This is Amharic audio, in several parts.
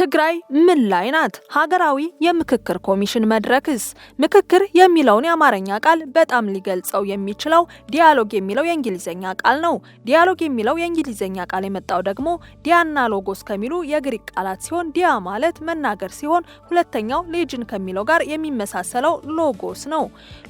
ትግራይ ምን ላይ ናት? ሀገራዊ የምክክር ኮሚሽን መድረክስ? ምክክር የሚለውን የአማርኛ ቃል በጣም ሊገልጸው የሚችለው dialogue የሚለው የእንግሊዝኛ ቃል ነው። Dialogue የሚለው የእንግሊዝኛ ቃል የመጣው ደግሞ dia ና logos ከሚሉ የግሪክ ቃላት ሲሆን፣ dia ማለት መናገር ሲሆን ሁለተኛው ሎጊን ከሚለው ጋር የሚመሳሰለው logos ነው።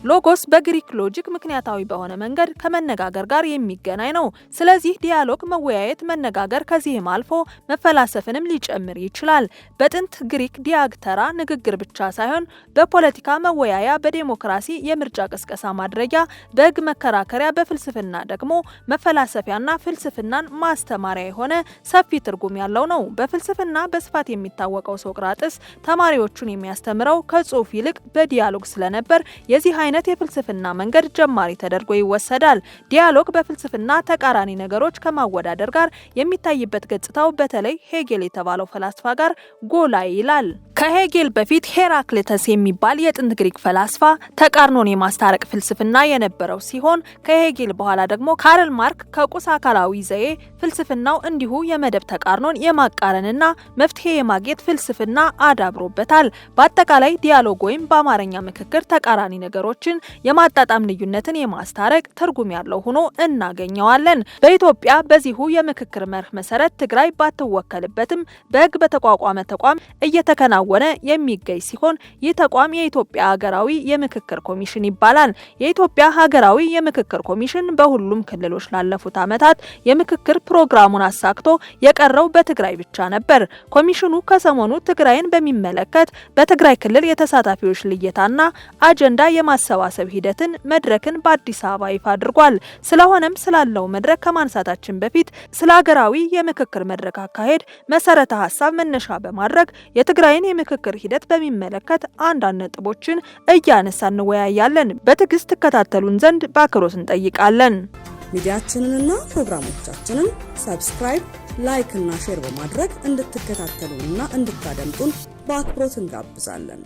Logos በግሪክ logic ምክንያታዊ በሆነ መንገድ ከመነጋገር ጋር የሚገናኝ ነው። ስለዚህ dialogue መወያየት፣ መነጋገር፣ ከዚህም አልፎ መፈላሰፍንም ሊጨምር ይችላል። በጥንት ግሪክ dialogue ተራ ንግግር ብቻ ሳይሆን በፖለቲካ መወያያ፣ በዴሞክራሲ የምርጫ ቅስቀሳ ማድረጊያ፣ በሕግ መከራከሪያ፣ በፍልስፍና ደግሞ መፈላሰፊያና ፍልስፍናን ማስተማሪያ የሆነ ሰፊ ትርጉም ያለው ነው። በፍልስፍና በስፋት የሚታወቀው ሶቅራጥስ ተማሪዎቹን የሚያስተምረው ከጽሁፍ ይልቅ በ dialogue ስለነበር የዚህ አይነት የፍልስፍና መንገድ ጀማሪ ተደርጎ ይወሰዳል። Dialogue በፍልስፍና ተቃራኒ ነገሮች ከማወዳደር ጋር የሚታይበት ገጽታው በተለይ ሄጌል የተባለው ፈላስፋ ጋር ጎላ ይላል። ከሄጌል በፊት ሄራክሊተስ የሚባል የጥንት ግሪክ ፈላስፋ ተቃርኖን የማስታረቅ ፍልስፍና የነበረው ሲሆን፣ ከሄጌል በኋላ ደግሞ ካርል ማርክስ ከቁስ አካላዊ ዘዬ ፍልስፍናው እንዲሁ የመደብ ተቃርኖን የማቃረንና መፍትሄ የማግኘት ፍልስፍና አዳብሮበታል። በአጠቃላይ dialogue ወይም በአማርኛ ምክክር ተቃራኒ ነገሮችን የማጣጣም፣ ልዩነትን የማስታረቅ ትርጉም ያለው ሆኖ እናገኘዋለን። በኢትዮጵያ በዚሁ የምክክር መርህ መሰረት ትግራይ ባትወከልበትም በሕግ በተቋቋመ ተቋም እየተከናወነ የሚገኝ ሲሆን፣ ይህ ተቋም የኢትዮጵያ ሀገራዊ የምክክር ኮሚሽን ይባላል። የኢትዮጵያ ሀገራዊ የምክክር ኮሚሽን በሁሉም ክልሎች ላለፉት ዓመታት የምክክር ፕሮግራሙን አሳክቶ የቀረው በትግራይ ብቻ ነበር። ኮሚሽኑ ከሰሞኑ ትግራይን በሚመለከት በትግራይ ክልል የተሳታፊዎች ልየታና አጀንዳ የማሰባሰብ ሂደትን መድረክን በአዲስ አበባ ይፋ አድርጓል። ስለሆነም ስላለው መድረክ ከማንሳታችን በፊት ስለ ሀገራዊ የምክክር መድረክ አካሄድ መሰረተ ሀሳብ መነሻ በማድረግ የትግራይን የምክክር ሂደት በሚመለከት አንዳንድ ነጥቦችን እያነሳ እንወያያለን። በትዕግስት ትከታተሉን ዘንድ በአክብሮት እንጠይቃለን። ሚዲያችንንና ፕሮግራሞቻችንን subscribe፣ like እና share በማድረግ እንድትከታተሉንና እንድታደምጡን በአክብሮት እንጋብዛለን።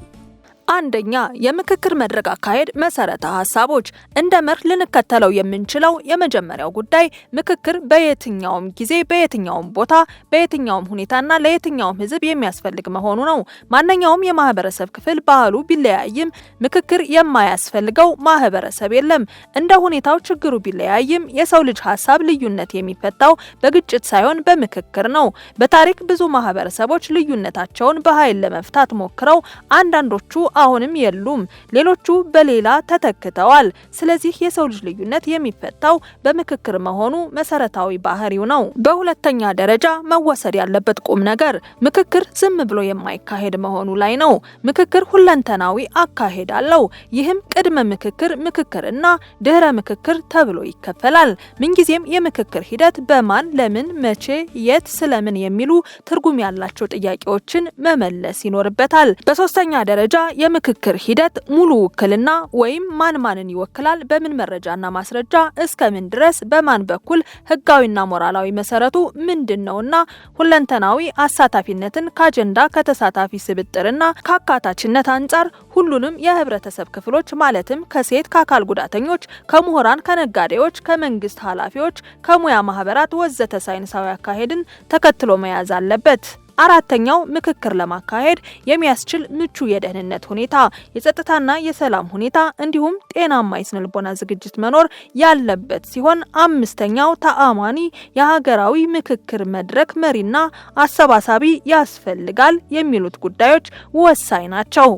አንደኛ፣ የምክክር መድረክ አካሄድ መሰረተ ሀሳቦች። እንደ መርህ ልንከተለው የምንችለው የመጀመሪያው ጉዳይ ምክክር በየትኛውም ጊዜ፣ በየትኛውም ቦታ፣ በየትኛውም ሁኔታና ለየትኛውም ሕዝብ የሚያስፈልግ መሆኑ ነው። ማንኛውም የማህበረሰብ ክፍል ባህሉ ቢለያይም ምክክር የማያስፈልገው ማህበረሰብ የለም። እንደ ሁኔታው ችግሩ ቢለያይም የሰው ልጅ ሀሳብ ልዩነት የሚፈታው በግጭት ሳይሆን በምክክር ነው። በታሪክ ብዙ ማህበረሰቦች ልዩነታቸውን በኃይል ለመፍታት ሞክረው አንዳንዶቹ አሁንም የሉም፣ ሌሎቹ በሌላ ተተክተዋል። ስለዚህ የሰው ልጅ ልዩነት የሚፈታው በምክክር መሆኑ መሰረታዊ ባህሪው ነው። በሁለተኛ ደረጃ መወሰድ ያለበት ቁም ነገር ምክክር ዝም ብሎ የማይካሄድ መሆኑ ላይ ነው። ምክክር ሁለንተናዊ አካሄድ አለው። ይህም ቅድመ ምክክር፣ ምክክርና ድህረ ምክክር ተብሎ ይከፈላል። ምንጊዜም የምክክር ሂደት በማን፣ ለምን፣ መቼ፣ የት፣ ስለምን የሚሉ ትርጉም ያላቸው ጥያቄዎችን መመለስ ይኖርበታል። በሶስተኛ ደረጃ የምክክር ሂደት ሙሉ ውክልና ወይም ማን ማንን ይወክላል፣ በምን መረጃና ማስረጃ፣ እስከምን ድረስ፣ በማን በኩል፣ ህጋዊና ሞራላዊ መሰረቱ ምንድን ነውና ሁለንተናዊ አሳታፊነትን ከአጀንዳ፣ ከተሳታፊ ስብጥርና ከአካታችነት አንጻር ሁሉንም የህብረተሰብ ክፍሎች ማለትም ከሴት፣ ከአካል ጉዳተኞች፣ ከምሁራን፣ ከነጋዴዎች፣ ከመንግስት ኃላፊዎች፣ ከሙያ ማህበራት ወዘተ ሳይንሳዊ አካሄድን ተከትሎ መያዝ አለበት። አራተኛው ምክክር ለማካሄድ የሚያስችል ምቹ የደህንነት ሁኔታ፣ የጸጥታና የሰላም ሁኔታ እንዲሁም ጤናማ የስነልቦና ዝግጅት መኖር ያለበት ሲሆን፣ አምስተኛው ተአማኒ የሀገራዊ ምክክር መድረክ መሪና አሰባሳቢ ያስፈልጋል የሚሉት ጉዳዮች ወሳኝ ናቸው።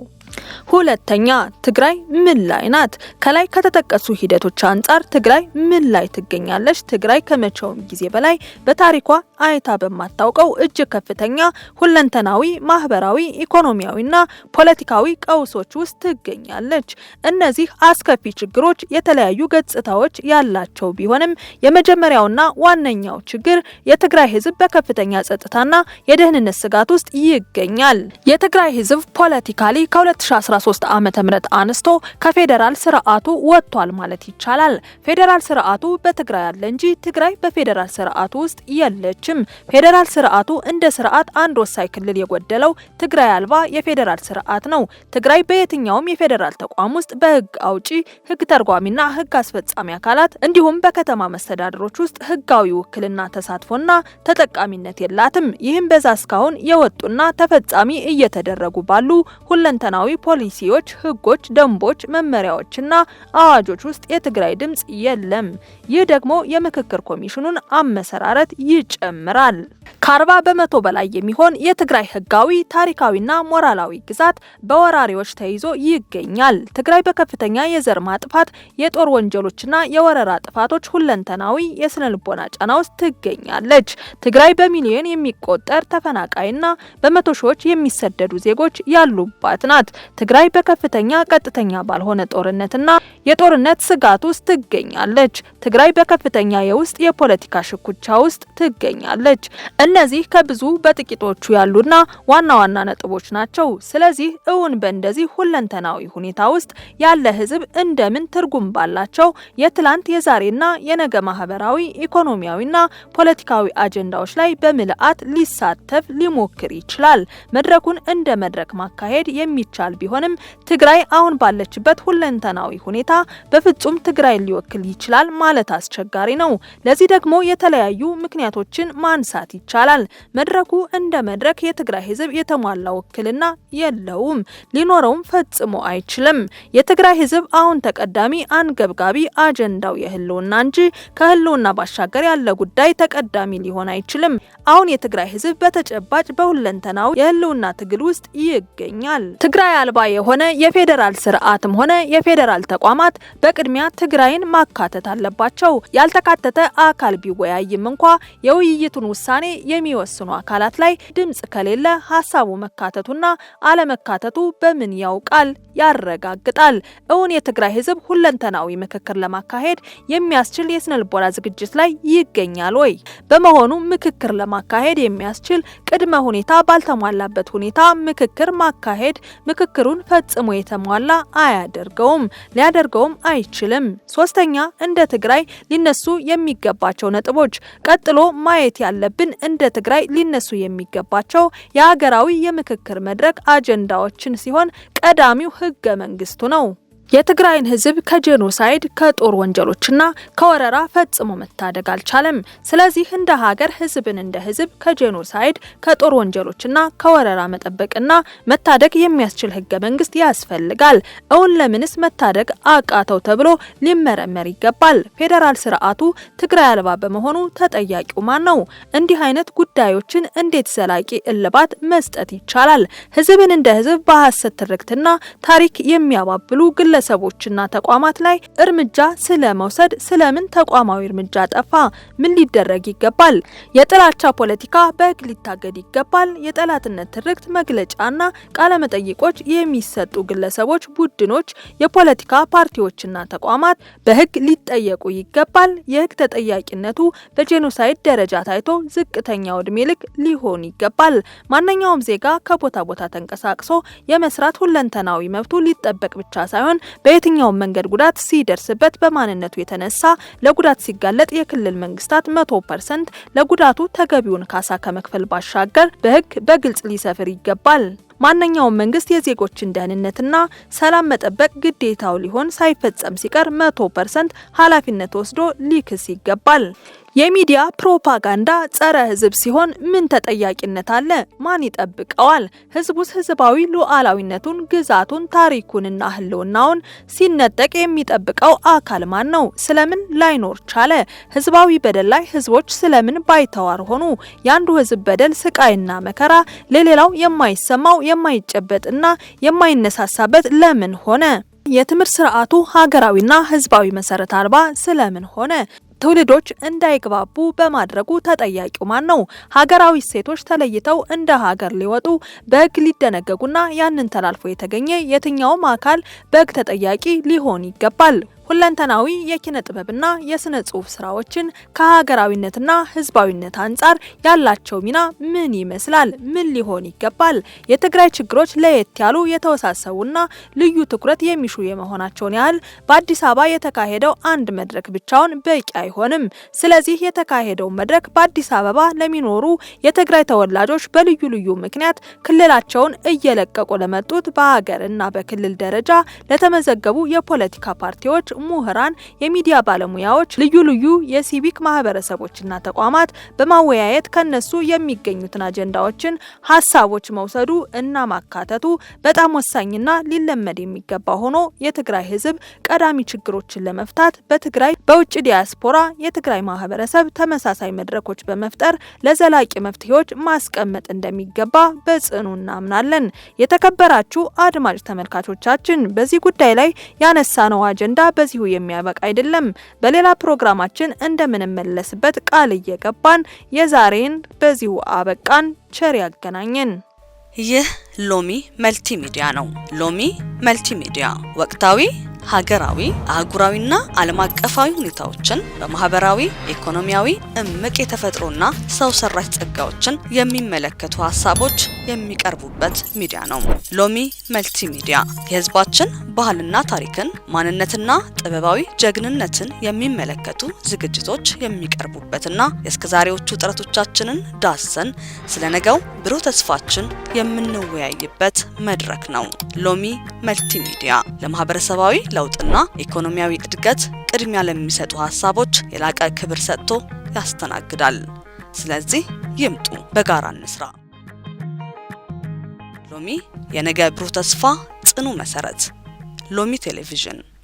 ሁለተኛ፣ ትግራይ ምን ላይ ናት? ከላይ ከተጠቀሱ ሂደቶች አንጻር ትግራይ ምን ላይ ትገኛለች? ትግራይ ከመቼውም ጊዜ በላይ በታሪኳ አይታ በማታውቀው እጅግ ከፍተኛ ሁለንተናዊ ማህበራዊ፣ ኢኮኖሚያዊና ፖለቲካዊ ቀውሶች ውስጥ ትገኛለች። እነዚህ አስከፊ ችግሮች የተለያዩ ገጽታዎች ያላቸው ቢሆንም የመጀመሪያውና ዋነኛው ችግር የትግራይ ሕዝብ በከፍተኛ ጸጥታና የደህንነት ስጋት ውስጥ ይገኛል። የትግራይ ሕዝብ politically ከ2013 ከ2013 ዓ.ም አንስቶ ከፌዴራል ስርዓቱ ወጥቷል ማለት ይቻላል። ፌዴራል ስርዓቱ በትግራይ አለ እንጂ ትግራይ በፌዴራል ስርዓቱ ውስጥ የለችም። ፌዴራል ስርዓቱ እንደ ስርዓት አንድ ወሳኝ ክልል የጎደለው ትግራይ አልባ የፌዴራል ስርዓት ነው። ትግራይ በየትኛውም የፌዴራል ተቋም ውስጥ በህግ አውጪ፣ ህግ ተርጓሚና ህግ አስፈጻሚ አካላት እንዲሁም በከተማ መስተዳድሮች ውስጥ ህጋዊ ውክልና፣ ተሳትፎና ተጠቃሚነት የላትም። ይህም በዛ እስካሁን የወጡና ተፈጻሚ እየተደረጉ ባሉ ሁለንተናዊ ፖሊሲዎች፣ ህጎች፣ ደንቦች፣ መመሪያዎችና አዋጆች ውስጥ የትግራይ ድምጽ የለም። ይህ ደግሞ የምክክር ኮሚሽኑን አመሰራረት ይጨምራል። ከ40% በላይ የሚሆን የትግራይ ህጋዊ፣ ታሪካዊና ሞራላዊ ግዛት በወራሪዎች ተይዞ ይገኛል። ትግራይ በከፍተኛ የዘር ማጥፋት፣ የጦር ወንጀሎችና የወረራ ጥፋቶች ሁለንተናዊ የስነ ልቦና ጫና ውስጥ ትገኛለች። ትግራይ በሚሊዮን የሚቆጠር ተፈናቃይና በመቶ ሺዎች የሚሰደዱ ዜጎች ያሉባት ናት። ትግራይ በከፍተኛ ቀጥተኛ ባልሆነ ጦርነትና የጦርነት ስጋት ውስጥ ትገኛለች። ትግራይ በከፍተኛ የውስጥ የፖለቲካ ሽኩቻ ውስጥ ትገኛለች። እነዚህ ከብዙ በጥቂቶቹ ያሉና ዋና ዋና ነጥቦች ናቸው። ስለዚህ እውን በእንደዚህ ሁለንተናዊ ሁኔታ ውስጥ ያለ ህዝብ እንደምን ትርጉም ባላቸው የትላንት የዛሬና የነገ ማህበራዊ፣ ኢኮኖሚያዊና ፖለቲካዊ አጀንዳዎች ላይ በምልአት ሊሳተፍ ሊሞክር ይችላል? መድረኩን እንደ መድረክ ማካሄድ የሚቻል ቢሆንም ትግራይ አሁን ባለችበት ሁለንተናዊ ሁኔታ በፍጹም ትግራይን ሊወክል ይችላል ማለት አስቸጋሪ ነው። ለዚህ ደግሞ የተለያዩ ምክንያቶችን ማንሳት ይቻላል። መድረኩ እንደ መድረክ የትግራይ ህዝብ የተሟላ ውክልና የለውም፣ ሊኖረውም ፈጽሞ አይችልም። የትግራይ ህዝብ አሁን ተቀዳሚ አንገብጋቢ አጀንዳው የህልውና እንጂ ከህልውና ባሻገር ያለ ጉዳይ ተቀዳሚ ሊሆን አይችልም። አሁን የትግራይ ህዝብ በተጨባጭ በሁለንተናው የህልውና ትግል ውስጥ ይገኛል። ትግራይ አልባ የሆነ የፌዴራል ስርዓትም ሆነ የፌዴራል ተቋማት በቅድሚያ ትግራይን ማካተት አለባቸው። ያልተካተተ አካል ቢወያይም እንኳ የውይይቱን ውሳኔ የሚወስኑ አካላት ላይ ድምጽ ከሌለ ሀሳቡ መካተቱና አለመካተቱ በምን ያውቃል ያረጋግጣል? እውን የትግራይ ህዝብ ሁለንተናዊ ምክክር ለማካሄድ የሚያስችል የስነ ልቦና ዝግጅት ላይ ይገኛል ወይ? በመሆኑ ምክክር ለማካሄድ የሚያስችል ቅድመ ሁኔታ ባልተሟላበት ሁኔታ ምክክር ማካሄድ ምክክሩን ፈጽሞ የተሟላ አያደርገውም፣ ሊያደርገውም አይችልም። ሶስተኛ፣ እንደ ትግራይ ሊነሱ የሚገባቸው ነጥቦች። ቀጥሎ ማየት ያለብን እንደ ትግራይ ሊነሱ የሚገባቸው የሀገራዊ የምክክር መድረክ አጀንዳዎችን ሲሆን ቀዳሚው ህገ መንግስቱ ነው። የትግራይን ህዝብ ከጄኖሳይድ፣ ከጦር ወንጀሎችና ከወረራ ፈጽሞ መታደግ አልቻለም። ስለዚህ እንደ ሀገር ህዝብን እንደ ህዝብ ከጄኖሳይድ፣ ከጦር ወንጀሎችና ከወረራ መጠበቅና መታደግ የሚያስችል ህገ መንግስት ያስፈልጋል። እውን ለምንስ መታደግ አቃተው ተብሎ ሊመረመር ይገባል። ፌዴራል ስርዓቱ ትግራይ አልባ በመሆኑ ተጠያቂው ማን ነው? እንዲህ አይነት ጉዳዮችን እንዴት ዘላቂ እልባት መስጠት ይቻላል? ህዝብን እንደ ህዝብ በሐሰት ትርክትና ታሪክ የሚያባብሉ ግለሰቦችና ተቋማት ላይ እርምጃ ስለመውሰድ ስለምን ተቋማዊ እርምጃ ጠፋ? ምን ሊደረግ ይገባል? የጥላቻ ፖለቲካ በህግ ሊታገድ ይገባል። የጠላትነት ትርክት መግለጫና ቃለመጠይቆች የሚሰጡ ግለሰቦች፣ ቡድኖች፣ የፖለቲካ ፓርቲዎችና ተቋማት በህግ ሊጠየቁ ይገባል። የህግ ተጠያቂነቱ በጄኖሳይድ ደረጃ ታይቶ ዝቅተኛው እድሜ ልክ ሊሆን ይገባል። ማንኛውም ዜጋ ከቦታ ቦታ ተንቀሳቅሶ የመስራት ሁለንተናዊ መብቱ ሊጠበቅ ብቻ ሳይሆን በየትኛውም መንገድ ጉዳት ሲደርስበት በማንነቱ የተነሳ ለጉዳት ሲጋለጥ የክልል መንግስታት 100% ለጉዳቱ ተገቢውን ካሳ ከመክፈል ባሻገር በህግ በግልጽ ሊሰፍር ይገባል። ማንኛውም መንግስት የዜጎችን ደህንነትና ሰላም መጠበቅ ግዴታው ሊሆን ሳይፈጸም ሲቀር 100% ኃላፊነት ወስዶ ሊክስ ይገባል። የሚዲያ ፕሮፓጋንዳ ጸረ ህዝብ ሲሆን ምን ተጠያቂነት አለ? ማን ይጠብቀዋል? ህዝቡስ ህዝባዊ ሉዓላዊነቱን፣ ግዛቱን፣ ታሪኩንና ህልውናውን ሲነጠቅ የሚጠብቀው አካል ማን ነው? ስለምን ላይኖር ቻለ? ህዝባዊ በደል ላይ ህዝቦች ስለምን ባይተዋር ሆኑ? የአንዱ ህዝብ በደል፣ ስቃይና መከራ ለሌላው የማይሰማው፣ የማይጨበጥና የማይነሳሳበት ለምን ሆነ? የትምህርት ስርዓቱ ሀገራዊና ህዝባዊ መሰረት አልባ ስለምን ሆነ? ትውልዶች እንዳይግባቡ በማድረጉ ተጠያቂው ማን ነው? ሀገራዊ እሴቶች ተለይተው እንደ ሀገር ሊወጡ በህግ ሊደነገጉና ያንን ተላልፎ የተገኘ የትኛውም አካል በህግ ተጠያቂ ሊሆን ይገባል። ሁለንተናዊ የኪነ ጥበብና የስነ ጽሁፍ ስራዎችን ከሀገራዊነትና ህዝባዊነት አንጻር ያላቸው ሚና ምን ይመስላል? ምን ሊሆን ይገባል? የትግራይ ችግሮች ለየት ያሉ፣ የተወሳሰቡና ልዩ ትኩረት የሚሹ የመሆናቸውን ያህል በአዲስ አበባ የተካሄደው አንድ መድረክ ብቻውን በቂ አይሆንም። ስለዚህ የተካሄደው መድረክ በአዲስ አበባ ለሚኖሩ የትግራይ ተወላጆች፣ በልዩ ልዩ ምክንያት ክልላቸውን እየለቀቁ ለመጡት፣ በሀገር እና በክልል ደረጃ ለተመዘገቡ የፖለቲካ ፓርቲዎች፣ ምሁራን፣ የሚዲያ ባለሙያዎች፣ ልዩ ልዩ የሲቪክ ማህበረሰቦችና ተቋማት በማወያየት ከነሱ የሚገኙትን አጀንዳዎችን፣ ሀሳቦች መውሰዱ እና ማካተቱ በጣም ወሳኝና ሊለመድ የሚገባ ሆኖ፣ የትግራይ ህዝብ ቀዳሚ ችግሮችን ለመፍታት በትግራይ፣ በውጭ ዲያስፖራ የትግራይ ማህበረሰብ ተመሳሳይ መድረኮች በመፍጠር ለዘላቂ መፍትሄዎች ማስቀመጥ እንደሚገባ በጽኑ እናምናለን። የተከበራችሁ አድማጭ ተመልካቾቻችን፣ በዚህ ጉዳይ ላይ ያነሳነው አጀንዳ በዚሁ የሚያበቃ አይደለም። በሌላ ፕሮግራማችን እንደምንመለስበት ቃል እየገባን የዛሬን በዚሁ አበቃን። ቸር ያገናኘን። ይህ ሎሚ መልቲ ሚዲያ ነው። ሎሚ መልቲ ሚዲያ ወቅታዊ፣ ሀገራዊ፣ አህጉራዊና ዓለም አቀፋዊ ሁኔታዎችን፣ በማህበራዊ፣ ኢኮኖሚያዊ፣ እምቅ የተፈጥሮና ሰው ሰራሽ ጸጋዎችን የሚመለከቱ ሀሳቦች የሚቀርቡበት ሚዲያ ነው። ሎሚ መልቲ ሚዲያ የህዝባችን ባህልና ታሪክን፣ ማንነትና ጥበባዊ ጀግንነትን የሚመለከቱ ዝግጅቶች የሚቀርቡበትና የእስከዛሬዎቹ ጥረቶቻችንን ዳሰን ስለ ነገው ብሩህ ተስፋችን የምንወያይበት መድረክ ነው። ሎሚ መልቲ ሚዲያ ለማህበረሰባዊ ለውጥና ኢኮኖሚያዊ እድገት ቅድሚያ ለሚሰጡ ሀሳቦች የላቀ ክብር ሰጥቶ ያስተናግዳል። ስለዚህ ይምጡ፣ በጋራ እንስራ። ሎሚ፣ የነገ ብሩህ ተስፋ ጽኑ መሰረት። ሎሚ ቴሌቪዥን።